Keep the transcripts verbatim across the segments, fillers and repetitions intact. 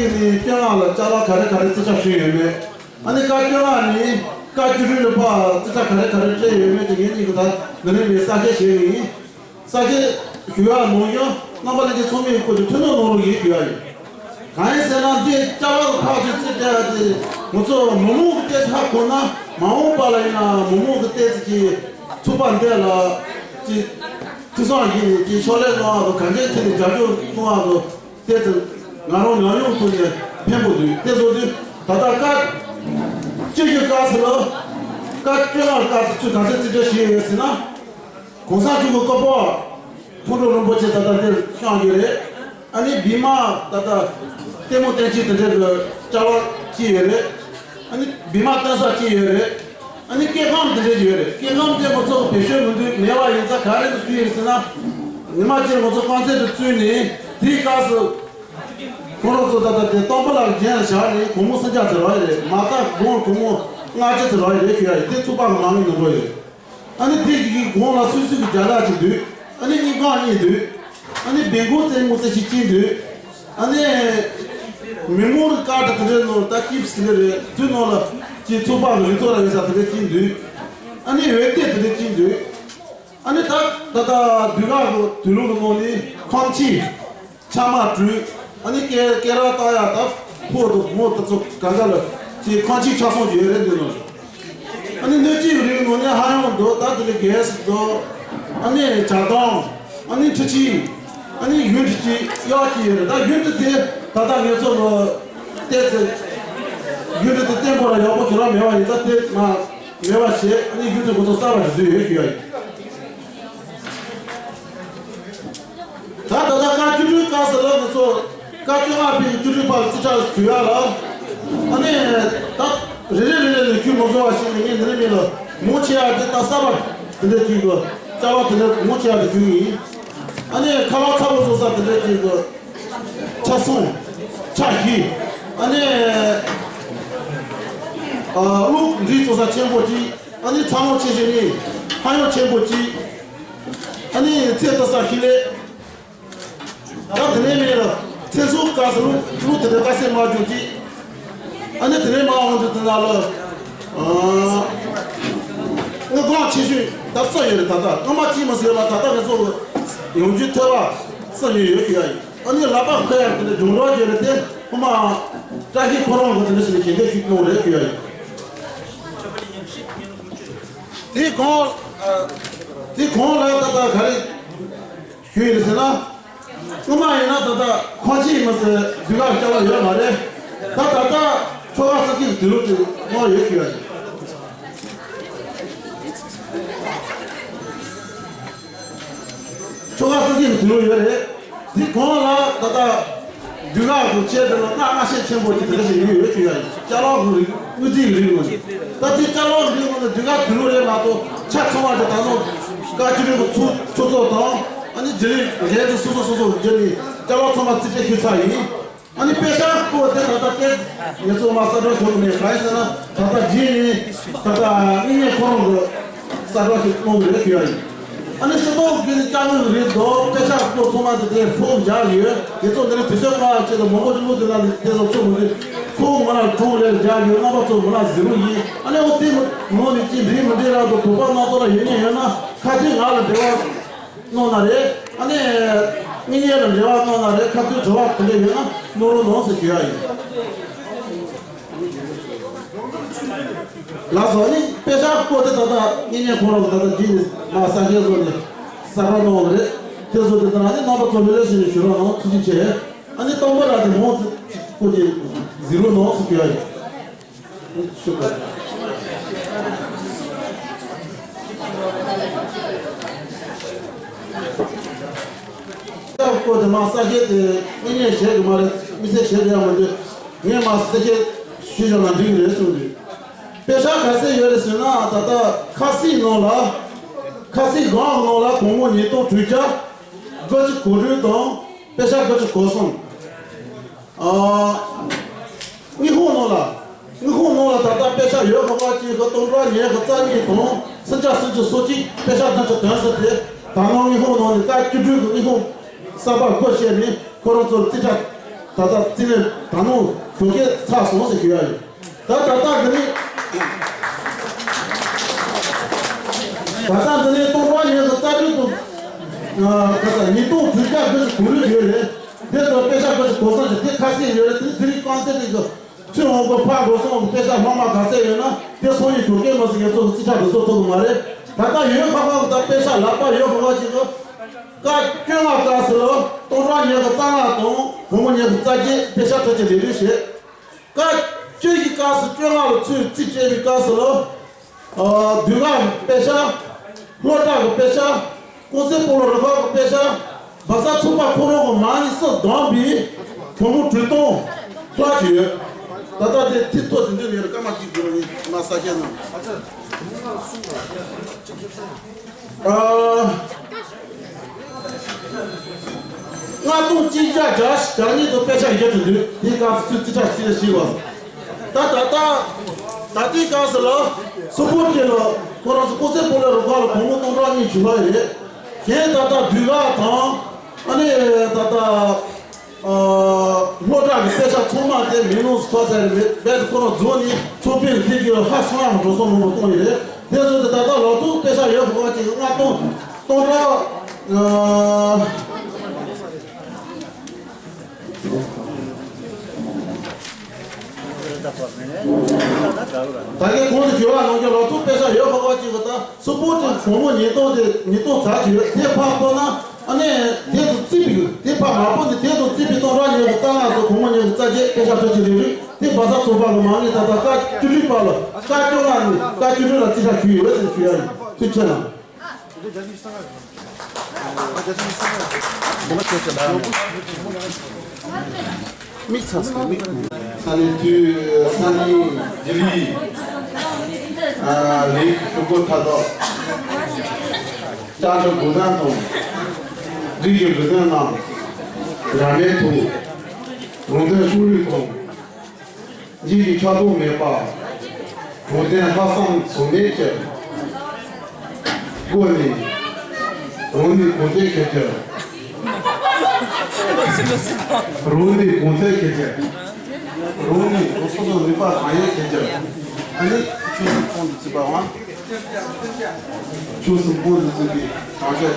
ནས་སྐྱོ་ལགས་ལ་ཅ་ལག་ག་རེ་ག་རེ་རྩིས་ཆ་བྱས་ཡོད་མེད། ཨ་ནི་བཀའ་བཀྱོན་ལགས་ནས་བཀའ་བཀྱོན་རིགས་ལ་ཕར་རྩིས་ཆ་ག་རེ་ག་རེ་སྤྲད་ཡོད་མེད་དེ་ངེད་གཉིས་ཀྱིས་ད་འདི་ནས་ནས་གསལ་བཤད་བྱེད་ཀྱི་ཡིན། གསལ་བཤད་ཞུ་ཡག་ནང་བཞིན་རྣམ་པ་ལྷན་རྒྱས་ཚང་མས་སྐོར་གྱི་ཐུགས་སྣང་གནང་རོགས་ཡིན་ཞུ་ཡག་ཡིན། གང་ཡིན་ཟེར་ན་འདི་ཅ་ལག་ལ་ཕར་ཚུར་རྩིས་སྤྲད་ཡག་དེ་ང་ཚོ་མི་མང་གི་ལྟས་ཧ་གོ་ན་མ་འོངས་པ་ལ་ཡིན་ན་མི་མང་གི་ལྟས་ཀྱི་ཚོགས་པ་འདི་ལ་ཀྱི་ཐུགས་བསམ་བཞེས་ནས་ཀྱི་ཕྱག་ལས་གནང་ཡག་དང་གང་ཅིའི་ཐད་ནས་རྒྱབ་སྐྱོར་གནང་ཡག་དང་། དེ་ཚོ་ང་རང་ཉམས་མྱོང་ཐོག་ནས་ཕན་པོ་འདུག་དེ་བཟོ་དུས་ད་ལྟ་བཀའ་བཀྱོན་གྱི་སྐབས་སུ་ལ་བཀའ་བཀྱོན་ལགས་སྐབས་སུ་ཚུར་ག་ཚོད་རྩིས་སྤྲད་བྱས་ཡོད་ཟེར་ན། གོང་ས་མཆོག་གི་བཀའ་པོད་མཐོང་གྲོལ་རིན་པོ་ཆེ་ད་ལྟ་འདིར་བཞེངས་ཡོད་རེད། ཨ་ནི་བི་མ་ད་ལྟ་ལྟད་མོ་སྟོན་ཆས་དེ་འདྲའི་གི་ཅ་ལག་ཅིག་ཡོད་རེད། ཨ་ནི་བི་མ་སྟོན་ས་ཅིག་ཡོད་རེད། ཨ་ནི་སྐྱེ་ཁམས་དེ་འདྲ་ཡོད་རེད། སྐྱེ་ཁམས་དེ་ང་ཚོ་བེད་སྤྱོད་མི་འདུག་མེད་པ་ཡིན་ཙང་ག་རེ་དུ་བསྐྲུན་ཡོད་ཟེར་ན། ཉི་མ་གཅིག་ང་ཚོ་རྐང་རྩེད་དུ་བཙུགས་ནས་དེའི་སྐབས་སུ་ཁོ་རང་ཚོ་ད་ལྟ་དེ་སྟོང་པ་ལགས་རྒྱན་ལ་བཞག་ནས་སྒོར་མོ་སུམ་བརྒྱ་ཙམ་རག་ཡོད་རེད། མ་རྩ་སྒོར་སྒོར་མོ་ལྔ་བརྒྱ་ཙམ་རག་ཡོད་རེད་ཞུ་ཡ་ཡིན། དེ་ཚོགས་པ་གི་མ་དངུལ་ནང་འགྲོ་ཡོད་རེད། ཨ་ནི་དེ་གི་གོང་ལ་སོ་སོ་གི་རྒྱ་ལག་ཅིག་འདུག་ཨ་ནི་དངུལ་ཁང་གཉིས་འདུག་ཨ་ནི་སྦེལ་ཀོབ་རྩེད་མོ་རྩེད་ཆས་གཅིག་འདུག་ཨ་ནི་མི་མང་གི་ཀ་ཏི་དེ་འདྲའི་ནང་ད་ཀིབ་སི་ལེ་རེད། དེ་ནང་ལ་ཅིག་ཚོགས་པ་གི་རིགས་ཚོགས་ར་ཡོད་ས་དེ་འདྲ་གཅིག་འདུག་ཨ་ནི་འོད་སྡེར་དེ་འདྲ་གཅིག་འདུག་ཨ་ནི་ད་ད་ལྟ་དུས་རབས་གི་དུས་ལུགས་གི་ནང་ནས་ཁང་ཆས། ཆ་མ་བྲུས། ཨ་ནི་སྐེ་སྐེ་རགས་བཏགས་ཡག་ད་ཕོ་དང་མོ་དེ་ཚོ་གང་ག་ལ་ཅིག་ཁང་ཆས་ཆ་ཚང་ཅིག་ཡོད་རེད་འདི་ནང་། ཨ་ནི་སྣོད་བཅུད་རིགས་ནང་ནས་ཧ་ཡང་འདུག་ད་དེ་ལས་གྷེ་སི་འདུག་ཨ་ནི་ཇ་དང་། ཨ་ནི་འཕྲུལ་ཆས། ཨ་ནི་ཡུན་ཊི་ཅིག་གཡག་ཅིག་ཡོད་རེད། ད་ཡུན་ཊི་དེ་ད་ལྟ་ངེད་ཚོ་ལ་བལྟས་ཚེ་ཡུན་ཊི་དེ་བརྟན་པོ་ར་ཡག་པོ་ཁྱོད་རང་མེད་པ་ཡིན་ཙང་དེ་མ་མེད་པ་བྱས། ཨ་ནི་ཡུན་ཊི་ཁོ་ཚོ་གསར་པ་ཞིག་བཟོས་ཡོད་ཞུ་ཡ་ཡིན། ད་ད་ལྟ་བཀའ་བཅུ་དྲུག་སྐབས་སུ་ལ་ང་ཚོ་བཀའ་བཅོ་ལྔ་པའི་བཅུ་དྲུག་པར་རྩིས་ཁྲ་ཞུ་ཡག་ལ། ཨ་ནི་ད་རེ་རེ་རེ་རེ་ནས་ཞུ་མ་དགོས་པ་ཞིག་ནས་ངས་འདི་ནས་མིན་ལ་མང་ཆེ་བ་དེ་ད་གསར་པ་དེ་འདྲ་ཅིག་གི་ཅ་ལག་དེ་འདྲ་མང་ཆེ་བ་དེ་ཞུ་གི་ཡིན། ཨ་ནི་ཁ་ལག་ཚ་པོ་བཟོ་ས་དེ་འདྲ་ཅིག་གི་ཆ་ཚང་། ཆ་བཞི། ཨ་ནི་ཨ་གློག་འདྲེན་བཟོ་ས་ཆེན་པོ་གཅིག་ཨ་ནི་ཚ་མོ་ཆེ་ཞིག་ནི་ཧ་ཡང་ཆེན་པོ་གཅིག་ཨ་ནི་ཚེ་ལྟ་ས་ཤི་ལེ། ད་དེ་ནས་མེད་ལ་ཚེ་སྲོག་སྐབས་སུ་གློག་དེ་འདྲ་དཀའ་སེལ་མ་བྱུང་གཅིག་ཨ་ནི་དེ་ནས་མ་འོང་དུས་དེ་ན་ལ་ཨ་དངུལ་ཁང་ཆེ་ཤོས་ད་གསོ་ཡོད་རེད། ད་ལྟ་སྔོན་མ་གཅིག་མ་ཟེར་བ་ད་ལྟ་ང་ཚོ་ཡོང་རྒྱུ་ཐོས་པ་གསོ་ཡོད་ཡོད་ཀྱི་ཡ་ཡིན། ཨ་ནི་ལག་པ་ཁོ་ཡག་དེ་འདྲ་སྦྱོང་རོགས་བྱས་རེད་དེ་ཁོ་མ་བཀྲ་ཤིས་ཁོ་རང་གི་དེ་འདྲ་ཞིག་ལ་ཞལ་འདེབས་ཤིག་གནང་རེད་ཀྱི་ཡ་ཡིན། དེ་གོང་དེ་གོང་ལ་ད་ལྟ་ག་རེ་ཞུས་ཡིན་ཟེར་ན། སྔོན་མ་ཡིན་ན་ད་ལྟ་ཁང་ཆེན་མ་ཟེར་འདི་ག་ཅ་ལག་ཡོད་མ་རེད། ད་ད་ལྟ་ཆོ་ག་ས་ཚིགས་དུས་ལུགས་དེ་སྔོན་ཡོད་ཀྱི་ཡ་ཡིན། ཆོ་ག་སྲིད་ཀྱི་དུས་ལོ་ཡོད་རེད། དེ་གོང་ལ་ད་ལྟ་འདུས་ཁང་གི་ཆེད་དུ་ལ་སྣ་ཁ་ཤས་ཆེན་པོ་ཅིག་དེ་འདྲ་ཞིག་ཡོད་ཡོད་ཅིག་ཡ་ཡིན། ཅ་ལག་གི་རིགས་དངུལ་རྩིས་ཀྱི་རིགས་ངོ་ནས་ད་དེ་ཅ་ལག་གི་རིགས་ངོ་ནས་འདུས་ཁང་དུས་ལོ་རེད་མ་གཏོགས་ཆ་ཚང་བ་དེ་ད་ནང་བཀའ་བཅུ་དྲུག་གི་ཚོགས་ཚོགས་གཙོ་དང་ཨ་ནི་རྒྱུན་ལས་འགན་དེ་སོ་སོ་སོ་སོ་བརྒྱུད་ནས་ཅ་ལག་ཚང་མ་རྩིས་སྤྲད་ཞུས་ཚར་ཡིན། ཨ་ནི་པེ་ཤག་སྐོར་དེ་ད་ལྟ་སྐད་ངེད་ཚོ་མ་གསལ་བསྒྲགས་བྱུང་མེད། གང་ཡིན་ཟེར་ན་ད་ལྟ་རྗེས་ནས་ད་ལྟ་དངོས་གནས་ཁོ་རང་གི་གསལ་བསྒྲགས་ཤིག་གནང་གི་རེད་ཞུ་ཡ་ཡིན། ཨ་ནི་སྤྱི་ཚོགས་ཀྱི་ནི་ཅ་དངོས་རེད་དོ། པེ་ཤག་སྐོར་ཚང་མ་དེ་དེ་ཕོག་འཇགས་ཡོད། ངེད་ཚོ་འདི་ནས་དུས་ཚོད་མང་བ་ཆེད་དུ་མང་པོ་ཅིག་ལུགས་དེ་ན་དེ་ཚོ་ཚོད་མི་འདུག་ཕོག་མ་ལ་གྲོང་ལས་འཇགས་ཡོད། རྣམ་པ་ཚོ་མི་ལ་ཟི་རུ་ཡིན། ཨ་ནི་འོ་དེ་ངོ་ནས་ཅི་འདྲི་མི་འདྲི་རག་དོ། དོགས་པ་སྣ་ཚོགས་ལ་ཡོད་ཉེན་ཡོད་ན་ཁ་ཐུག་ང་ལ་འབྲེལ་བ། གནང་ན་རེད། ཨ་ནི་དངོས་གནས་ལ་འབྲེལ་བ་གནང་ན་རེད། ཁ་ཐུག་དྲི་བ་ག་འདྲ་ཡོད་ན་གནང་རོགས་གནང་ཟེར་ཞུ་ཡ་ཡིན། ལགས་སོ། ཨ་ནི་པེ་ཤག་སྐོར་དེ་ད་ལྟ་དངོས་གནས་ཁོ་རང་གི་ད་ལྟ་འདི་ནས་མ་གསར་བརྗེ་བཟོ་ནས་གསར་པ་གནང་བ་རེད། དེ་བཟོ་དེ་ལྟར་ཨ་ནི་རྣམ་པ་ཚོ་ལོ་ལོ་ཞིག་ནས་ཞུ་རོགས་གནང་། ཐུགས་རྗེ་ཆེ། ཨ་ནི་སྟོང་པ་ར་དེ་མོ་ཚོ་སྐོར་གྱི་གཟིགས་རོགས་གནང་ཟེར་ཞུ་ཡ་ཡིན། ཆོ་ག་སྐོར་དེ་མ་གསར་བརྗེ་དེ་དངོས་གནས་བྱེད་དགོས་མ་རེད། མི་ཚེ་བྱེད་དགོས་ཡ་མི་འདུག་ངས་མ་གསར་བརྗེ་ཞུས་བཞག་ན་འགྲིག་གི་རེད་གསུངས་འདུག་པེ་ཤག་ག་ཚད་ཡོད་རེད་ཟེར་ན་ད་ལྟ་ཁ་སིག་ནང་ལ་ཁ་སིག་སྒང་ནང་ལ་གོང་མོ་ཉིས་སྟོང་དྲུག་བརྒྱ་དགུ་བཅུ་གོ་དྲུག་དང་པེ་ཤག་དགུ་བཅུ་གོ་གསུམ། ཨ། དངུལ་ཁང་ནང་ལ། དངུལ་ཁང་ནང་ལ་ད་ལྟ་པེ་ཤག་ཡོད་ཁ་པ་གཅིག་ཁ་སྟོང་ཕྲག་ཉི་ཤུ་རྩ་གཉིས་དང་སུམ་བརྒྱ་སུམ་ཅུ་སོ་གཅིག་པེ་ཤག་བདུན་ཅུ་དོན་གསུམ་དེ་ད་ནང་དངུལ་ཁང་ནང་ནས་བཀའ་བཅུ་དྲུག་གི་དངུལ་ཁང་གསར་པ་སྒོ་ཕྱེ་ནས་ཁོ་རང་ཚོར་རྩིས་ཁྲ་ ད་ལྟ་རྩིས་ལེན་ད་ནང་ཞོགས་ཀས་ཚར་སོང་ཟེར་ཞུ་ཡ་ཡིན། ད་ད་ལྟ་འདི་ནི་ད་ལྟ་འདི་ནི་སྟོང་ཕྲག་ཉེར་དགུ་རྩ་དྲུག་ཏུ་ག་ས་ཉིས་སྟོང་དྲུག་བརྒྱ་དགུ་བཅུ་གོ་དྲུག་ཡོད་རེད། དེ་དང་དཔེ་ཆ་དགུ་བཅུ་གོ་གསུམ་ཞིག་དེ་ཁ་གསལ་ཡོད་རེད། དེ་དེ་རིང་རྐང་རྩེད་རིགས་ཀྱི་ཚུར་འོང་དགོས་ཕར་འགྲོ་སོང་དཔེ་ཆ་སློབ་མ་ག་ཚད་ཡོད་ན་དེ་སོང་ཡིན་ཞོགས་ཀས་མ་ཟིན་ངེད་ཚོ་གི་རྩིས་ཁྲ་འདི་ཚོ་ཐོབ་གི་མ་རེད། ད་ལྟ་ཡོད་ཁག་ཁག་གི་ད་དཔེ་ཆ་ལག་པ་ཡོད་ཁག་ཁག་ཅིག་གི་སྐབས་བཅོ་ལྔ་སྐབས་སུ་ལ་སྟོང་ཕྲག་ཉེར་དགུ་རྩ་ལྔ་དང་སྒོར་མོ་ཉེར་དགུ་རྩ་བརྒྱད་དཔེ་ཆ་ཁྲིད་ཀྱི་ལས་རིམ་བྱས། སྐབས་བཅུ་བཞི་སྐབས་སུ་བཅོ་ལྔ་ལ་ཚུར་རྩིས་སྤྲད་པའི་སྐབས་སུ་ལ། ཨ། ཟློས་གར་གྱི་དཔེ་ཆ། སློབ་གྲྭ་གི་དཔེ་ཆ། ཀུང་སི་སྤོ་ལོ་རུ་ཁག་གི་དཔེ་ཆ། བ་ས་ཚོགས་པ་ཁོ་རང་གི་མ་དངུལ་སུ་བསྡོམས་པའི་སྒོར་མོ་དྲུག་སྟོང་ལྷག་ཅིག་ཡོད། ད་ལྟ་དེ་ཐིག་ཐོ་དེ་འདྲ་ཡོད་རེད། སྐར་མ་གཅིག་འགོར་ཡིན་མ་ས་ཆ་ནང་། ཨ། ལྔ་སྟོང་གཅིག་བརྒྱ་གྱ་གཉིས་དང་དཔེ་ཆ་ཡོད་དུ་འདུག་དེའི་སྐབས་སུ་ཚིག་ཚིག་ཁྲ་ཚིག་ལ་ཞིག་བ། ད་ད་ལྟ་ད་ལྟའི་སྐབས་སུ་ལ་སུ་པོ་ཏི་ལ་ཁོ་རང་ཚོ་ཀུང་སི་སྤོ་ལོ་རུ་ཁག་ལ་སྒོར་མོ་སྟོང་ཕྲག་གཉིས་བྱུང་བ་རེད། གཞན་ད་ལྟ་ཟློས་གར་དང་ཨ་ནི་ད་ལྟ་ཨ། སློབ་གྲྭ་གི་དཔེ་ཆ་ཚང་མ་དེ་མི་ནང་སུ་ཐོག་ཚར་རེད། རྦད་དེ་ཁོ་རང་རྫོང་ནས་ཚོགས་དཔོན་ཐད་ཀྱི་ཧ་སང་ཧ་འགྲོ་སོང་མང་པོ་གཏོང་ཡོད་རེད། དེ་ཚོ་དེ་ད་ལྟ་ལག་ཐོག་དཔེ་ཆ་ཡོད་ཁོ་བ་ཅིག་ལྔ་སྟོང་སྟོང་ཕྲག་ཨ། ད་གིན་གོང་དུ་བརྗོད་པ་ནང་བཞིན་ལག་ཐོག་དཔེ་ཆ་ཡོད་ཁོ་བ་ཅིག་གི་ད་སུ་པོ་ཏི་སྒོར་མོ་ཉིས་སྟོང་དེ་ཉིས་སྟོང་ཙམ་ཅིག་ཡོད། དེ་ཕར་བཏོན་ན་ཨ་ནི་དེ་དང་རྩིས་པའི་དེ་ཕར་མ་བཏོན་ནས་དེ་དང་རྩིས་པའི་སྟོང་ཕྲག་ཉེར་དགུ་རྩ་ལྔ་དང་སྒོར་མོ་ཉེར་དགུ་རྩ་བརྒྱད་དཔེ་ཆ་ཁྲིད་ཀྱི་རེད། རེད་དེ་བ་ས་ཚོགས་པ་གི་མ་དངུལ་ད་ལྟ་སྐབས་བཅུ་དྲུག་པ་ལ་སྐབས་བཅོ་ལྔ་ནས་སྐབས་བཅུ་དྲུག་ལ་རྩིས་ཁྲ་ཞུས་ཡོད་ཟེར་ཞུ་ཡ་ཡིན། ཐུགས་རྗེ་ཆེ་གནང་། མིག་ཚ་སོང་མིག་ས་གནས་དུས་ས་གནས་ལྡི་ལི། ཨ། ལིག་ཧྲུལ་པོ་མཐའ་ཐོག་ལྕགས་འབྲུ་དགུ་ཐང་དང་། རིགས་ཀྱི་འབྲུ་དོན་རྣམས། ར་མའི་ཐུག་རང་དོན་ཕྱོགས་རིས་དང་། འཇིགས་ཀྱི་ཆགས་སྡང་མེད་པ། གོང་བསྟན་ལྷག་བསམ་ཟོལ་མེད་ཀྱི་སྒོ་ནས་རང་ནུས་གང་ཐོན་ཁྱེར་ཁྱེར། རང་ནུས་གང་ཐོན་ཁྱེར་ཁྱེར། རང་ནུས་སོ་སོ་ནུས་པ་གང་ཡོད་ཁྱེར་ཁྱེར། ཨ་ནི་ཆོས་སྲིད་གོང་དུ་བརྩིས་པའང་། ཆོས་སྲིད་གོང་དུ་བརྩིས་པའི་གང་ཟག་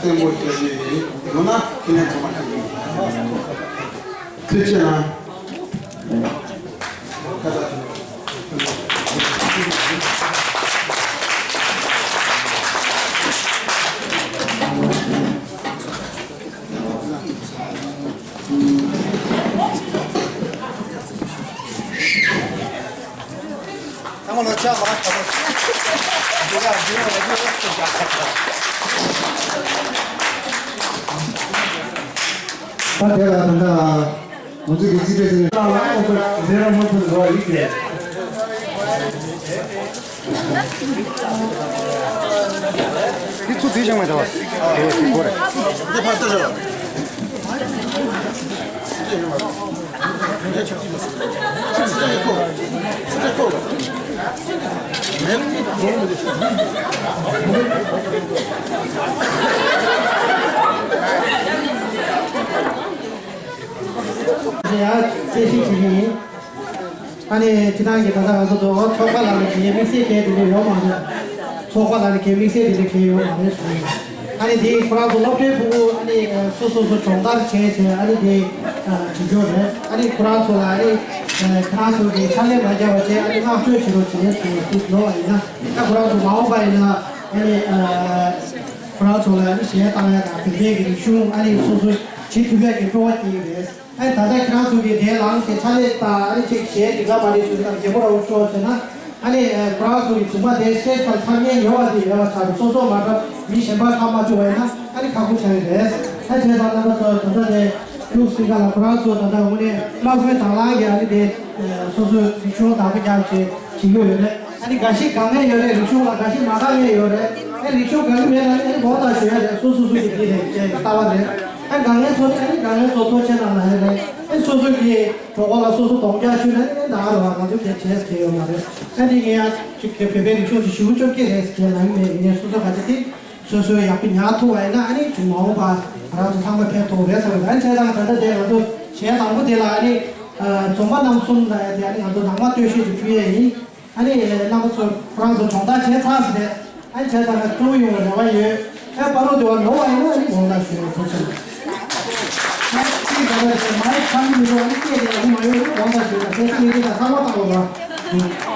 བརྟན་པོ་ཁྱེར་ནས་ཡོང་ན་ཁས་ལེན་ཚང་མ་ཁྱེར་ཡོང་། ཐུགས་རྗེ་གནང་། ད་དེ་ལ་ད་ལྟ་ང་ཚོ་གི་རྩིས་སྤྲོད་ཟེར་ན་ལ་ང་ཚོ་འཛིན་ར་མ་ཐུབ་འགྲོ་བ་ཡིན་ཏེ། དེ་ཚོ་དེ་བཞག་མ་བྱ་བ། དེ་བ་དེ་གོ་རེད། འདི་ཕར་ལྟ་རོགས། ཡང་གསལ་བཤད་བྱེད་ཀྱི་ཡིན། ཨ་ནི་སྤྱི་བཏང་གི་ད་ལྟ་ང་ཚོ་དོ་ཚོགས་པ་ལ་ལ་གའི་དམིགས་བསལ་གའི་དེ་འདྲ་ཡོད་མ་རེད། ཚོགས་པ་ལ་ལ་གའི་དམིགས་བསལ་དེ་འདྲ་གའི་ཡོད་མ་རེད་ཟེར། ཨ་ནི་དེ་ཁོ་རང་ཚོ་སློབ་གྲྭའི་ཕྲུ་གུ་ཨ་ནི་སོ་སོ་སོ་སྦྱོང་བརྡར་བྱས་བྱས་ཨ་ནི་དེ་བྱེད་རྒྱུ་རེད། ཨ་ནི་ཁོ་རང་ཚོ་ལ་ཨ་ནི་ཁོ་རང་ཚོ་གི་ཕྱག་ལས་མ་བརྒྱབ་པ་བྱས་ཨ་ནི་བསྔགས་བརྗོད་བྱེད་རོགས་བྱེད་ཟེར་དུས་ལོ་བ་ཡིན་ན་ད་ཁོ་རང་ཚོ་མ་འོངས་པ་ཡིན་ན་ཨ་ནི་ཁོ་རང་ཚོ་ལ་ཨ་ནི་གཞས་བཏང་ཡ་དང་བོད་པའི་གི་རིག་གཞུང་ཨ་ནི་སོ་སོ་བྱེད་ཐུབ་ཡ་གི་སྤྲོ་བ་སྐྱེ་གི་རེད། ཨ་ནི་ད་ལྟ་ཁྱེད་རང་ཚོ་གིས་དེ་ལངས་ཏེ་ཕྱག་ལས་དང་ཨ་ནི་ཅིག་གཞས་འདི་ག་མ་རེད་ཞུ་དང་རྒྱལ་པོ་ར་འུ་ཤོག་བྱས་ན་ཨ་ནི་ཁོ་རང་ཚོ་གི་བྱུང་མ་དེ་ཤེས་པར་ཐག་ཉེ་ཡོད་པ་དེ་ཡོད་པ་ཆགས་ཏེ་སོ་སོ་མ་གྲུབ་མི་གཞན་པ་ཁ་མ་བཅུག་པ་ཡིན་ན་ཨ་ནི་ཁག་པོ་ཆགས་ཀྱི་རེད། ཨ་བྱས་ཙང་རྣམ་པ་ཚོ་ད་ལྟ་དེ་ཁྱུག་སི་ཀ་ལ་ཁོ་རང་ཚོ་ད་ལྟ་དངོས་གནས་དམག་དཔོན་དང་བླངས་ཀྱིས་ཨ་ནི་དེ་སོ་སོའི་རིག་གཞུང་དང་པོ་རྒྱབ་བྱས་བྱེད་ཀྱི་ཡོད་རེད། ཨ་ནི་འགའ་ཞིག་དགའ་མཁན་ཡོད་རེད། རིག་གཞུང་ལ་འགའ་ཞིག་མ་དགའ་མཁན་ཡོད་རེད། ཨ་རིག་གཞུང་དགའ་གི་མེད་ན་ཨ་ནི་ངོ་ལྟ་ཞུ་ཡ་རེད། སོ་སོ་སོ་གི་དེ་རེད་ཅེས་ལྟ་བ་རེད། ཨ་དགའ་མཁན་ཚོ་ནི་ཨ་ནི་དགའ་མཁན་ཚོ་ཐུགས་རྗེ་གནང་ལབ་ཡ་རེད། ཨ་སོ་སོ་གི་གྲོགས་པོ་ལ་སོ་སོ་གདོང་རྒྱག་ཞུས་ན་ཨ་ནི་ད་ཨ་རོ་ང་ཚོ་དེ་བྱས་ཟེར་ཡོད་མ་རེད། ཨ་འདི་ངས་ཡང་ཅིག་གི་བོད་པའི་རིག་གཞུང་ཅིག་ཞུ་གི་ཅོག་གི་རེད་ཟེར་ལབ་ཡོད་མེད་ངས་སོ་སོ་ག་ཚོད་དེ། སོ་སོའི་ཡག་པོ་ཉར་ཐུབ་པ་ཡིན་ན་ཨ་ནི་ཅིག་མ་འོངས་པ་ང་རང་ཚོ་ཚང་མ་ཕན་ཐོགས་རེད་བསམ་གི། ཨ་ནི་བྱས་ཙང་ད་ལྟ་དེ་ང་ཚོ་གཞས་དང་པོ་དེ་ལ་ཨ་ནི་ཨ་འཛོམས་པ་རྣམ་གསུམ་ལ་ཡ་དེ་ཨ་ནི་ང་ཚོ་ནང་མ་སྟོད་གཞས་ཅིག་ཕུལ་ཡས་ཡིན། ཨ་ནི་རྣམ་པ་ཚོ་ཁོ་རང་ཚོ་སྦྱོང་བརྡར་བྱས་ཚར་ཟིན་པས། ཨ་ནི་བྱས་ཙང་ང་སྤྲོ་པོ་ཡོང་བའི་རེ་བ་ཡོད། ཨ་པ་རོ་དེ་བ་ནོར་བ་ཡིན་ན་ཨ་ནི་དགོངས་དག་ཞུ་ཡས་ཐུགས་རྗེ་ཆེ། ཨ་ཅིག་ད་ལྟ་མ་ཡིག་ཚང་མི་འགྲོ། ཨ་ནི་སྐད་དེ་ཡག་པོ་མ་ཡོད་ན་དགོངས་དག་ཞུ་ཡས། ཁྱེད་ཚོ་མི་འདི་དང་ཚང་མ་བཏང་དགོས་ར།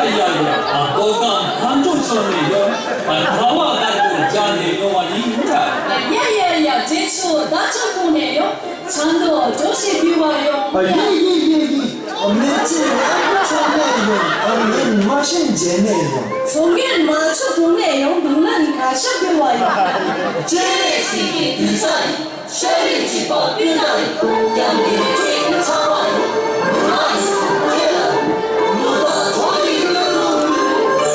ཡ་ཡ། ཨ། ཀོ་ཀམ་མཁའ་འགྲོ་མཆོག་ནས་ཡོང་། ཨ། ཁ་བ་དཀར་པོ་རྒྱབ་ནས་ཡོང་བ་ཡིན་ད། ཡ་ཡ་ཡ། རྗེ་ཆོས་བདག་ཅག་ཁོང་ནས་ཡོང་། ཆང་དུ་གྲོ་ཞིག་ཕུལ་བ་ཡོང་། ཨ། ཡི་ཡི་ཡི་ཡི། ཨ། མི་ཚེ་རིང་པོ་ཚང་ནས་ཡོང་། ཨ། མི་མ་ཤེས་མཇལ་ནས་ཡོང་། ཚོང་གིས་མ་ཆུ་དུང་ནས་ཡོང་། དུང་ལ་ནི་ག་ཤ་ཕུལ་བ་ཡོང་། སྤྱན་རས་གཟིགས་ཀྱི་གདུལ་བྱ་ཡིན། ཤ་རུས་གཅིག་པ་སྤུན་ཟླ་ཡིན། རྒྱབ་འདིར་ཁྱོད་ཀྱི་ཚ་བ་ཡིན། ནུ་མ་ཡིན་ཁྱེད་ལ། ནུ་མ་གྲོགས་ཡིན་ཀུན་སློང་ཡིན།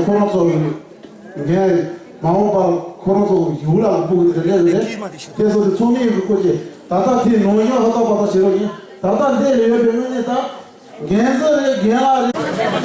ཁོ་རང་ཚོ་ངས་མ་འོངས་པར་ཁོ་རང་ཚོ་ཡུལ་ལ་སྤུ་གུ་དེ་རེད་རེད། དེ་ཚོ་དེ་ཚོགས་མི་ཡི་སྐོར་གྱི་ད་ལྟ་དེ་ནོར་གཡག་ལྷ་ཐོག་པ་དང་བྱེད་རོགས་ཡིན། ད་ལྟ་འདི་ལས་ཡོད་པའི་དངོས་གནས་ད། རྒན་ཚོ་རེད། རྒན་ལགས་རེད།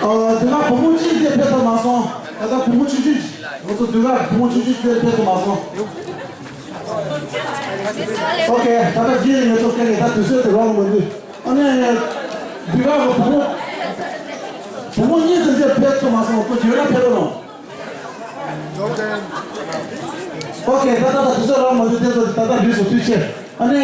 ཨ། དེ་སྔ་བུ་མོ་གཅིག་དེ་ཕེབས་ཐུབ་མ་སོང་། ད་ལྟ་བུ་མོ་ཆུང་ཆུང་ང་ཚོ་དུས་རབས་བུ་མོ་ཆུང་ཆུང་དེ་ཕེབས་ཐུབ་མ་སོང་། ཨོ་ཁེ། ད་ལྟ་རྗེས་ནས་ང་ཚོ་སྐད་ནས་ད་དུས་ཚོད་དེ་རོགས་མི་འདུག་ཨ་ནི་དུས་རབས་བུ་མོ་བུ་མོ་གཉིས་དེ་འདྲ་ཕེབས་ཐུབ་མ་སོང་། ཁོ་རྗེས་ལ་ཕེབས་རོགས་གནང་། ཨོ་ཁེ། ད་ལྟ་ད་དུས་ཚོད་རག་མ་འདུག་དེ་ཚོ་ད་ལྟ་ལུས་སུ་ཐུགས་ཆེ། ཨ་ནི་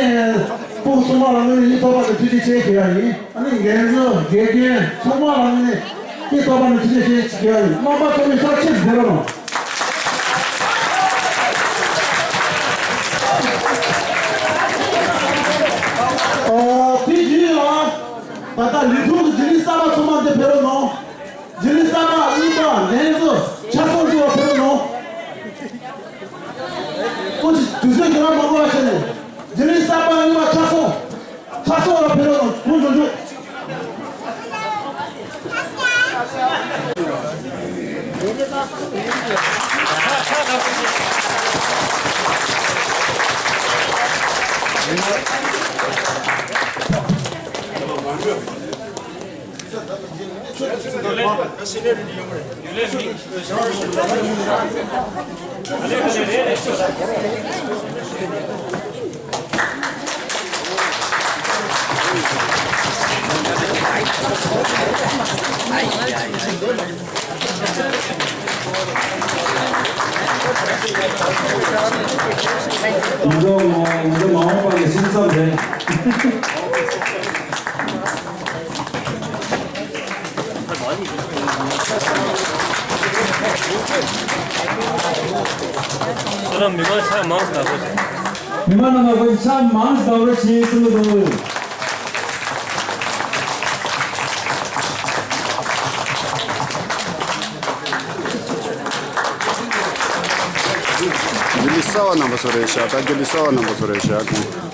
སྤུ་གུ་ཚང་མ་ལ་དངོས་གནས་སྙིང་ཐག་པ་ནས་ཐུགས་རྗེ་ཆེ་ཞུ་ཡ་ཡིན། ཨ་ནི་འགན་འཛིན་དགེ་རྒན་ཚང་མ་ལ་དངོས་གནས་སྙིང་ཐག་པ་ནས་ཐུགས་རྗེ་ཆེ་ཞུ་ཡ་ཡིན། རྣམ་པ་ཚང་མས་ཐག་ཆེ་ཟེར་རོགས་གནང་། ཨ། དེ་རྗེས་ལ་ད་ལྟ་ལས་ཐོག་གི་རྒྱུན་ལས་གསར་པ་ཚང་མ་འདིར་ཕེབས་རོགས་གནང་། རྒྱུན་ལས་གསར་པ་གཉིས་པ་འགན་འཛིན་ཆ་ཚང་ཞུ་བ་ཕེབས་རོགས་གནང་། ཁོང་ཚོས་དུས་ཚོད་ཁྱོད་རང་མ་འགོར་བ་བྱས་ནས་རྒྱུན་ལས་གསར་པ་གཉིས་པ་ཆ་ཚང་། ཆ་ཚང་ལ་ཕེབས་རོགས་གནང་། ཁོང་ཚོ་འཇུག་ང་ཚོ་ང་ཚོ་མ་འོངས་པ་ལ་སེམས་འཚབ་རེད། ཁྱོད་རང་མི་མང་ཕྱག་མང་ཙམ་བདའ་རོགས་བྱེད། མི་མང་རྣམ་པ་ཁོ་ཚོ་ཕྱག་མང་ཙམ་བདའ་རོགས་བྱེད་གསུང་གི་འདུག། རྒྱུ་ལི་གསར་བ་རྣམ་པ་ཚོ་རེད་ཤག། ད་རྒྱུ་ལི་གསར་བ་རྣམ་པ་ཚོ་རེད་ཤག།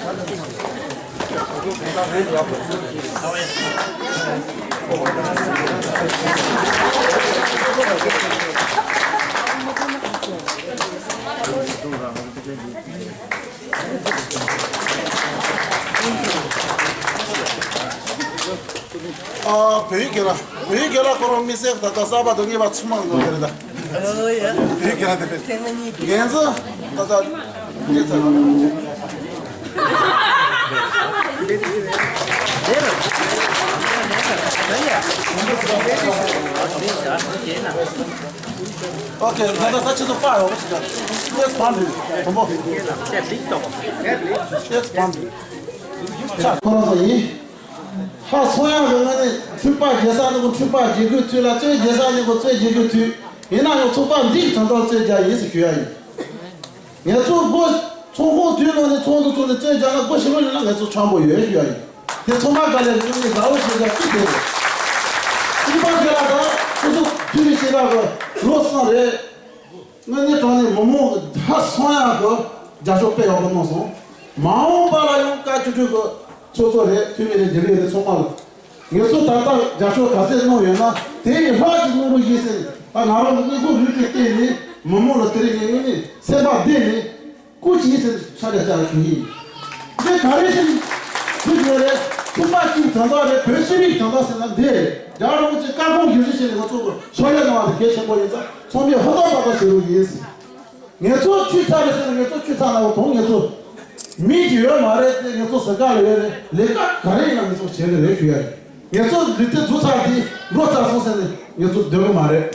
ཨ། བོད་ཡིག་སྒེར་ལ། བོད་ཡིག་སྒེར་ལ་ཁོ་རང་དམིགས་བསལ་ད་ལྟ་གསར་པ་དང་རྙིང་པ་ཚང་མ་ཡོང་གི་རེད་ད། ཨོ་ཡ། བོད་ཡིག་སྒེར་ལ་དེ་རེད། འགན་འཛིན་ད་ལྟ་སྐྱེས་ཚར། ཨོ་ཁེ། ད་ལྟ་ས་ཆ་ཚོ་པར་ཡོང་བ་ཞིག་ད། ཨེས་པར་འདུག་དང་པོ། ཨེས་པར་འདུག་ཁོ་རང་ཚོ་ཡིན། ཧ་སོང་ཡག་གི་ངོས་ནས་འཁྲུག་པ་རྒྱག་ས་ནི་གོ་འཁྲུག་པ་རྒྱག་དགོས་དུས་ལ། རྩོད་རྒྱག་ས་ནི་གོ་རྩོད་རྒྱག་དགོས་དུས། ཡིན་ན་ཡང་ཚོགས་པ་འདིའི་དོན་དག་རྩོད་རྒྱག་ཡིན་ཟེར་ཞུ་ཡ་ཡིན། ངེད་ཚོ་སྒོ་ཚོགས་ཁང་དུས་ནང་ནས་ཚོགས་འདུ་ཚོགས་ནས་རྩོད་རྒྱག་ན་སྒོ་ཕྱི་ལོགས་ཡིན་ན་ངེད་ཚོ་ཆང་པོ་ཡོད་ཞུ་ཡ་ཡིན། དེ་ཚང་མ་དཀའ་ལས་རེད། ངེད་ཀྱི་དགའ་བོ་བྱེད་རྒྱག་ཅི་དེ་རེད། གཉིས་པ་དེ་ལ་ད་སོ་སོ་འཐུས་མི་བྱེད་རག་གི་ལོ་གསུམ་རེད། དངོས་གནས་དྲང་གནས་མི་མང་གི་ཧ་སོང་ཡག་གི་རྒྱབ་སྐྱོར་དཔེ་ཡག་པོ་གནང་སོང་། མ་འོངས་པ་ལ་ཡང་བཀའ་བཅུ་དྲུག་གི་ཚོགས་གཙོ་རེད། འཐུས་མི་རེད། རྒྱུན་ལས་རེད། ཚང་མ་ལ་ངེད་ཚོ་ད་ལྟ་རྒྱབ་སྐྱོར་ག་ཚད་གནང་ཡོད་ན་དེ་ཡི་ལྷག་ཅིག་གནང་རོགས་ཡིན་ཟེར། ད་ང་རང་གི་སྙིང་ཁོང་རུས་པའི་གཏིང་ནས་མི་མང་ལ་དེ་རིང་ངས་དངོས་གནས་སེམས་པ་གཏིང་ནས་སྐུ་མཁྱེན་ཟེར་ཤ་རྒྱག་བྱ་ཞུ་ཡིན། འདི་ག་རེ་བཞིན་ཐུགས་ཡོད་རེད། ཚོགས་པ་གཅིག་དོན་དག་རེད། བོད་སྤྱི་མིག་དོན་དག་ཟེར་ན་འདི་རེད། རྒྱལ་བ་རིན་པོ་ཆེ་བཀའ་དགོངས་བཞེས་སུ་བྱས་ནས་ང་ཚོ་གི་ཕྱག་ལས་གནང་བ་དེ་གལ་ཆེན་པོ་ཡིན་ཙང་ཚང་མས་ཧུར་ཐག་པ་དག་བྱེད་རོགས་ཡིན། ངེད་ཚོ་ཆུད་ཚར་རེད་ཟེར་ན་ངེད་ཚོ་ཆུད་ཚར་ན་འོ་དོན་ངེད་ཚོ་མི་གཅིག་ཡོད་མ་རེད་དེ། ངེད་ཚོ་ཟུར་བཀག་ལ་ཡོད་རེད། ལས་ཀ་ག་རེ་ཡིན་ན་ངེད་ཚོ་བྱེད་ཀྱི་རེད་ཞུ་ཡ་རེད། ངེད་ཚོ་ལུས་རྩལ་རྫོགས་ཚར་དེ་འགྲོ་ཚར་སོང་ཟེར་ནས་ངེད་ཚོ་སྡོད་ཀྱི་མ་རེད།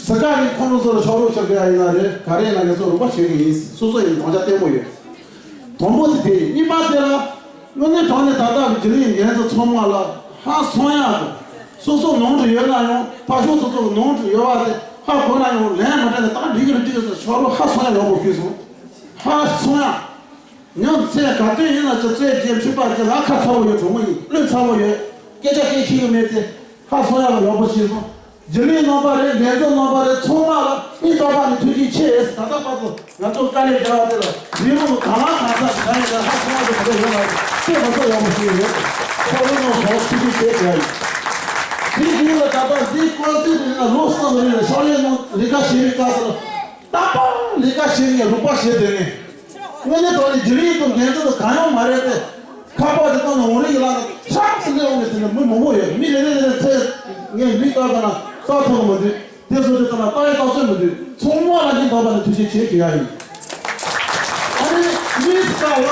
ཟུར་བཀག་ནི་ཁོང་ཚོ་ལ་ཕྱག་རོགས་ཞུ་གི་ཡ་ཡིན་ན་རེད། ག་རེ་ཡིན་ན་ངེད་ཚོ་རོགས་པ་བྱེད་ཀྱི་ཡིན། སོ་སོ་ཡིན་དམ་བཅའ་བརྟན་པོ་ཡོད། དང་པོ་དེ་དེ་ཡིན། གཉིས་པ་དེ་ལ་དངོས་གནས་དྲང་གནས་ད་ལྟ་གི་རྒྱུན་ལས་འགན་འཛིན་ཚང་མ་ལ་ཧ་སོང་ཡག་གི་སོ་སོ་ནང་དུ་ཡོད་ན་ཡང་ཕར་ཕྱོགས་སོ་སོ་གི་ནང་དུ་ཡོད་པ་དེ་ཧ་གོ་ན་ཡང་ལན་མ་སྤྲད་ན་ད་འགྲིག་གི་རེད། འགྲིག་གི་རེད་ཟེར་ཕྱག་རོགས་ཧ་སོང་ཡག་ཡག་པོ་ཞུས་སོང་། ཧ་སོང་ཡག་ཉིན་མཚན་ག་དུས་ཡིན་ན་ཅི་རྩོད་རྒྱག་འཁྲུག་པ་རྒྱག་ང་ཁ་ཚ་བོ་ཡོད། གྲོགས་མོ་ཡིན། བློ་ཚ་བོ་ཡོད། སྐད་ཆ་སྐད་ཤེས་ཀྱི་མེད་དེ། ཧ་སོང་ཡག་ཡག་པོ་ཤེས་སོང་། རྒྱུན་ལས་རྣམ་པ་རེད། འགན་འཛིན་རྣམ་པ་རེད། ཚང་མ་ལ་སྙིང་ཐག་པ་ནས་ཐུགས་རྗེ་ཆེ། ད་ལྟ་བར་དུ་ང་ཚོ་དཀའ་ལས་རྒྱག་པ་དེ་ལ་རེས་མོས་གང་ལ་གང་འཚམ་གང་ཡིན་ན་ཧ་སོང་བ་དེ་ག་རེ་ཡོད་ལ་ཤེས་མ་ཐུབ་ཡག་པོ་ཤེས་ཡོད། ཁོ་བོ་རྣམས་ཚོ་ཐུགས་རྗེ་ཆེ་ཞུ་ཡ་ཡིན། དེའི་རྗེས་ལ་ད་ལྟ་འདི་ཀོ་ཚིག་དེ་ཡིན་ན་ལོ་གསུམ་རིང་ལ་ཕྱག་ལས་གནང་ལས་ཀ་བྱེད་པའི་སྐབས་སུ་ལ། རྟག་པར་ལས་ཀ་བྱེད་མཁན་རོགས་པ་བྱེད་སྡོད་མཁན། དངོས་གནས་དྲང་གནས་རྒྱུན་ལས་དང་འགན་འཛིན་དང་གང་ཡང་མ་རེད་དེ། ཁ་པར་དེ་བཏང་ནས་འོང་རིགས་ལ་ནི་ཤག་སེ་ལས་འོང་ནས་དེ་ནས་མི་མང་པོ་ཡོད། མི་རེ་རེ་རེ་རེ་ཚེ་ངས་མིག་ལྟ་ལྟ་ན་ལྟ་ཐུབ་ཀྱི་མི་འདུག་དེ་བཟོ་དུས་ལྟ་ན་ལྟ་ཡི་ལྟ་ཚོད་མི་འདུག་ཚང་མ་ལ་སྙིང་ཐག་པ་ནས་ཐུགས་རྗེ་ཆེ་ཞུ་ཡ་ཡིན། ཨ་ནི་མི་རིགས་ཀ་ལ་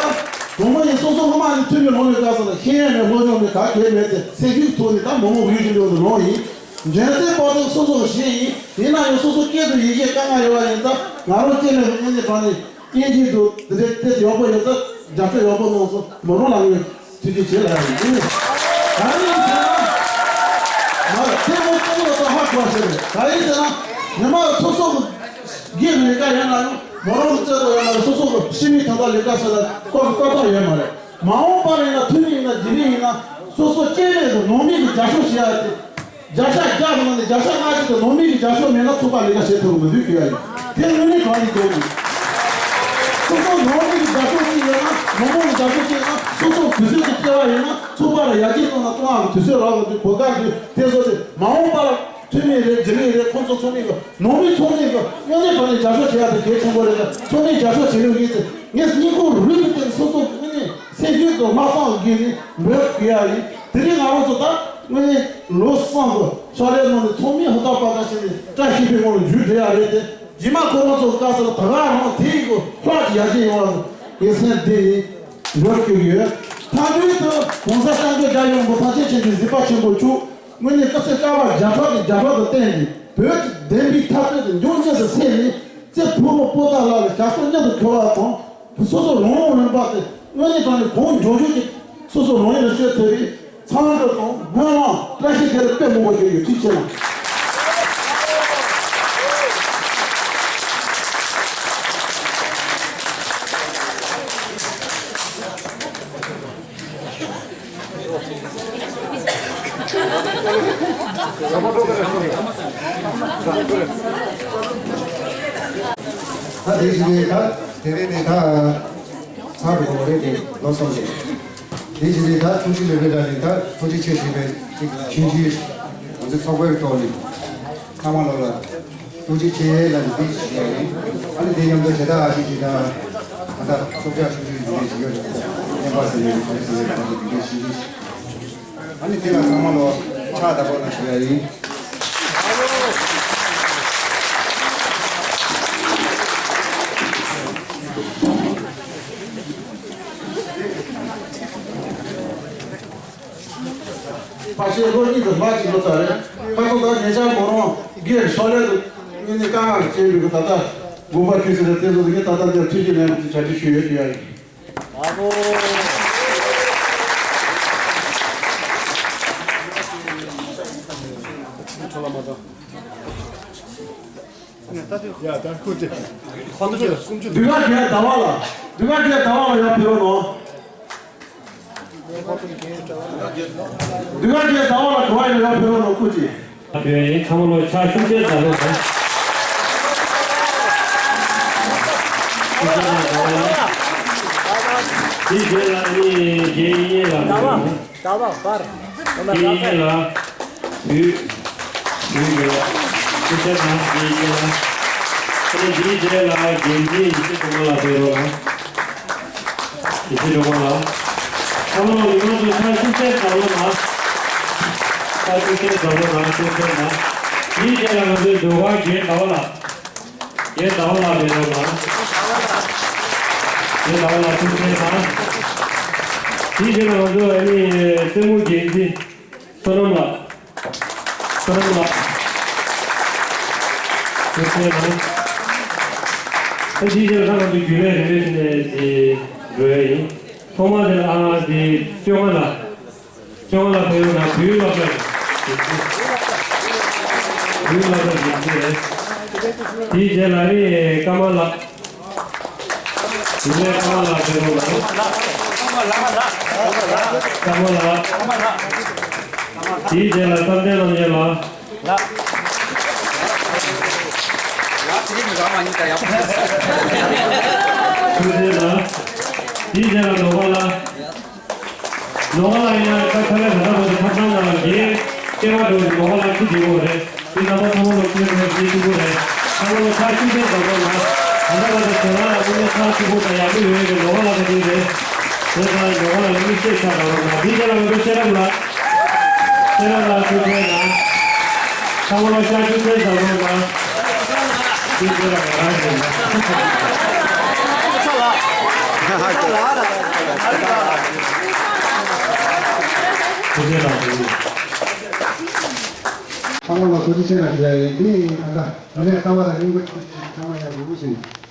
གྲོང་མི་ཡིན། སོ་སོ་སྔོན་མ་ནས་མཐུན་པའི་ལོང་བའི་སྐབས་སུ་ལ་ཤེས་ཡོན་མེད། སློབ་སྦྱོང་མེད། ག་གེ་མེད་དེ་སེམས་ཤུགས་ཐོག་ནས་ད་མང་པོ་ཡོད་ཀྱི་འདུག་ལོང་ཡིན། འཇོན་ཚད་པོ་ཏོ་སོ་སོ་ཤེས་ཡིན། ཡིན་ན་ཡང་སོ་སོ་སྐད་དུ་ཡི་གེ་དཀའ་ངལ་ཡོད་པ་ཡིན་ཙང་ང་རང་སྐྱེས་ནས་དངོས་གནས་དྲང་གནས་སྐྱེས་རྗེས་དུ་དེ་འདྲའི་དེ་ཡག་པོ་ཡོད་ཙང་རྒྱབ་སྐྱོར་ཡག་པོ་གནང་སོང་། མོ་རང་ལ་ངས་ཐུགས་རྗེ་ཆེ་ལབ་ཡ་ཡིན། གང་ཡིན་ཟེར་ན་ང་ལ་དེ་མོ་སྐད་ལ་ད་ཧ་གོ་བ་ཞིག་རེད། གང་ཡིན་ཟེར་ན་ཉི་མ་སོ་སོ་གི་སྒེར་ལས་ཀ་ཡིན་ན་ཡང་མོ་རང་གི་རྩེ་དུ་ཡོད་ན་སོ་སོ་གི་ཕྱི་མིག་ད་ལྟ་ལས་ཀ་ཟེར་ལ་ཁོ་གི་ལྟ་སྟངས་ཡོད་མ་རེད། མ་འོངས་པར་ཡིན་ན་འཐུས་མི་ཡིན་ན་རྒྱུན་ལས་ཡིན་ན་སོ་སོ་སྐྱེས་ནས་ཀྱི་ནང་མི་གི་རྒྱབ་སྐྱོར་བྱེད་ཡ་དེ། བརྒྱ་ཆ་བརྒྱ་གི་ནང་ནས་བརྒྱ་ཆ་ལྔ་བཅུ་དེ་ནང་མི་གི་རྒྱབ་སྐྱོར་མེད་ན་ཚོགས་པ་ལས་ཀ་བྱེད་ཐུབ་ཀྱི་མི་འདུག་ཞུ་ཡ་ཡིན། དེ་དངོས་གནས་གང་ཡིན་དོན་ཡིན། སོ་སོ་ནང་མི་གི་རྒྱབ་སྐྱོར་ཅིག་ཡོད་ན། མི་མང་གི་རྒྱབ་སྐྱོར་ཅིག་ཡོད་ན། སོ་སོ་གུས་བསུ་ཅིག་སྐྱེ་བ་ཡིན་ན་ཚོགས་པ་ལ་ཡར་རྒྱས་གཏོང་ན་གཏོང་བ་གི་དུས་ཚོད་རག་གི་འདུག་གོ་སྐབས་འདུག་དེ་བཟོ་སྟེ་མ་འོངས་པ་ལ་འཐུས་མི་རེད། རྒྱུན་ལས་རེད། ཁོང་ཚོ་ཚོགས་མི་གི་ནང་མི་ཚོགས་མི་གི་དངོས་གནས་དྲང་གནས་རྒྱབ་སྐྱོར་བྱེད་ཡ་དེ་གལ་ཆེན་པོ་རེད། ཚོགས་མི་རྒྱབ་སྐྱོར་བྱེད་ལུགས་ཡིན་ཚེ་ངས་སྙིང་ཁོང་རུས་པའི་གཏིང་སོ་སོ་དངོས་གནས་སེམས་ཤུགས་དང་ལྷག་བསམ་གྱི་སྒོ་ནས་འབོད་སྐུལ་ཡ་ཡིན། དེ་རིང་ང་རང་ཚོ་ད་དངོས་གནས་ལོ་གསུམ་གྱི་ཕྱག་ལས་གནང་ནས་ཚོགས་མི་ཧུར་ཐག་པ་དག་བྱས་ནས་བཀྲ་ཤིས་པའི་ངང་ལ་མཇུག་སྒྲིལ་ཡ་རེད་དེ། རྗེས་མ་ཁོ་རང་ཚོ་དགའ་ས་ལ་ད་ག་རང་དེ་ཡི་གི་ལྷག་ཅིག་ཡར་རྒྱས་ཡོང་བ་ངས་སེམས་བདེ་ཡིན་འབོད་སྐུལ་ཡོད། མཐའ་མཇུག་ཏུ་༸གོང་ས་༸སྐྱབས་མགོན་རྒྱལ་བའི་དབང་པོ་ཐམས་ཅད་མཁྱེན་ཅིང་གཟིགས་པ་ཆེན་པོ་མཆོག་དངོས་གནས་སྐུ་ཚེ་བསྐལ་པ་བརྒྱ་ཕྲག་གི་བརྒྱ་ཕྲག་ཏུ་བརྟན་ཅིང་བོད་ཀྱི་བདེན་པའི་འཐབ་རྩོད་དེ་མགྱོགས་མྱུར་དུ་སེལ་ནས། རྩེ་ཕུ་བོ་པོ་ཏཱ་ལ་ལ་ཞབས་སོར་མྱུར་དུ་འཁོད་པ་དང་། སོ་སོ་རང་དབང་རིམ་པ་དེ་དངོས་གནས་དྲང་གནས་གང་མགྱོགས་མགྱོགས་ཀྱིས་སོ་སོ་རང་ཡུལ་ལ་བསྐྱོད་ཐུབ་པའི་འཚམས་འདྲི་དང་སྨོན་ལམ་བཀྲ་ཤིས་བདེ་ལེགས་དཔེ་མང་པོ་ཞིག་ཡོད། ཐུགས་རྗེ་ཆེ་གནང་། ད་དེ་བཞིན་དེ་ད་དེ་རེད་དེ་ད་ཚར་དགོས་རེད་དེ་ལོ་སོང་ཞིག་དེ་བཞིན་དེ་ད་ཐུགས་རྗེ་ལེགས་པའི་ད་ནི་ད་ཐུགས་རྗེ་ཆེ་ཞེས་པའི་ཅིག་ཆུང་ཆུང་ང་ཚོའི་ཚོགས་པའི་ཐོག་ནས་ཚང་མ་ལོ་ལ་ཐུགས་རྗེ་ཆེ་ལ་འདི་ཞིག་ཡིན། ཨ་ནི་དེ་མཉམ་དུ་ཇ་ད་ཨ་ཞིག་ཞིག་དང་ད་ད་ཚོགས་ཆ་ཆུང་ཆུང་འདི་འདྲ་ཞིག་ཡོད་རེད། བསྟན་པ་ཟེར་ནས་ག་རེ་ཟེར་ནས་ག་རེ་འདི་འདྲ་ཞིག་ཨ་ནི་དེ་ལ་ཚང་མ་ལོ་ཕྱག་བདག་པོ་ལ་ཞུ་ཡ་ཡིན། ཕ་ཤེས་ལོ་གཉིས་དང་མ་གཅིག་ལོ་ཙཱ་རེད། ཁ་ཐོག་ད་ཉེ་ཆར་མོ་རང་སྒེར་ཤོག་ལས་དུ་ངེད་ནི་དཀའ་ངལ་ཅན་པའི་ད་ལྟ་དགོངས་པ་ཁྲིད་ཟེར་ཏེ་ཚོ་ངས་ད་ལྟ་འདིར་ཐུགས་རྗེ་ལེགས་འབུལ་གྱི་བྱ་སྤྱོད་ཞུ་ཡོད་ཀྱི་ཡ་ཡིན། ཡ་ད་ཁུ་ཏེ། ཁོ་ཚོ་སུམ་ཅུ། འདི་ག་གས་ཟླ་བ་ལ། འདི་ག་གས་ཟླ་བ་ལ་ཡར་ཕེབས་རོགས་གནང་། འདི་ག་གས་ཟླ་བ་ལ་ག་བ་ཡིན་ཡར་ཕེབས་རོགས་གནང་ཁུ་ཅི། ཨ་བོད་ཡིན་ཚང་མ་ལོ་ཕྱག་ཤུགས་ཆེ་ཟླ་བ་ལ། ཤུགས་ཆེ་ཟླ་བ་ལ། འདི་རྗེས་ལ་ནི་རྗེས་ཡིན་ལ། ཟླ་བ་ཟླ་བ་བར། འདི་ཡིན་ལ། བུ། བུ་ཡོད། སྐུ་ཚེ་ན་འདི་ཡིན་ལ། ཨ་ནི་འདིའི་རྗེས་ལ་རྒན་འདིའི་ཡིན་གཅིག་གོང་མ་ལ་ཕེབས་རོགས་ལ། ཡིན་གཅིག་གོང་མ་ལ། ཁ་ལོ་མི་མང་ཚོ་ཆ་ཤུགས་ཆེ་ཟབ་མོ་ན། ཆ་ཤུགས་ཆེ་ཟབ་མོ་ན་སྐུ་ཚེ་ན། འདིའི་རྗེས་ལ་ང་ཚོའི་ཟློས་གར་རྒན་ཟླ་བ་ལ། རྒན་ཟླ་བ་ལ་ཕེབས་རོགས་ལ། རྒན་ཟླ་བ་ལ་སྐུ་ཚེ་ན། འདིའི་རྗེས་ལ་ང་ཚོ་ཨ་ནི་རྩེད་མོ་རྒན་འདི། བསོད་ནམས་ལགས། བསོད་ནམས་ལགས། ཐུགས་རྗེ་གནང་། ཨ་ཅིའི་ཕྱིར་ཁ་ང་ཚོ་རྒྱུན་ལས་རིམ་པས་ཕྱིན་ནས་དེ་འགྲོ་ཡ་ཡིན། ཐོག་མ་དེ་ལ་ཨ་དེ་བཅོ་ལྔ་ལ། བཅོ་ལྔ་ལ་ཕེབས་ཡོང་ན་བུའི་སློབ་གྲྭ་རེད། བུའི་སློབ་གྲྭ་རེད་དེ་རེད། དེའི་རྗེས་ལ་རེད་ཀརྨ་ལགས། དེ་ནས་ཀརྨ་ལགས་ཕེབས་རོགས་གནང་། ཀརྨ་ལགས། དེའི་རྗེས་ལ་བསམ་གཏན་རྣམ་རྒྱལ་ལགས། ཐུགས་རྗེ་གནང་། དེའི་རྗེས་ལ་ནོར་བ་ལགས། ནོར་བ་ལགས་ཡིན་ན་ད་ཁ་ལས་ད་ལྟ་བར་དུ་ཐབ་ཚང་ནང་ལ་འགན་སྐྱེ་བ་འགྲོ་བའི་ནོར་བ་ལགས་ཁྲི་འདི་བོ་རེད། འདི་རྣམ་པ་ཚང་མ་ལ་ཁྱེད་རང་བཞེས་ཐུབ་པོ་རེད། ཚང་མ་ལ་ཕྱག་ཤུགས་ཆེན་དང་པོ་ན། ད་ལྟ་ལ་ད་དེ་རང་ལ་དངོས་གནས་ཕྱག་ཐུབ་པོ་དང་ཡག་པོ་ཡོད་ཡོད་པའི་ནོར་བ་ལགས་ཀྱི་རེད། དེ་ལྟར་ནོར་བ་ལགས་ལ་མི་ཤེས་ཆགས་དང་རོགས་ན་འདི་རྒྱ་ལ་མི་འགྲོ་ཤེས་རབ་ལ། ཤེས་རབ་ལ་ཐུགས་རྗེ་གནང་། ཚང་མ་ལ་ཤར་ཆུ་ཚན་བཟང་པོ་དང་། ཐུགས་རྗེ་ལ་ང་རང་ཞེས་ན། ཐུགས་རྗེ་གནང་། ཚང་མ་ལ་ཐུགས་རྗེ་ཆེ་གནང་ཞུ་ཡ་ཡིན། འདི་ཡིན་ད་ལྟ་མི་ལས་ལྟ་བ་དང་སྙིང་པོ་ཆེ་ཚང་མ་ཡག་པོ་བྱུང་།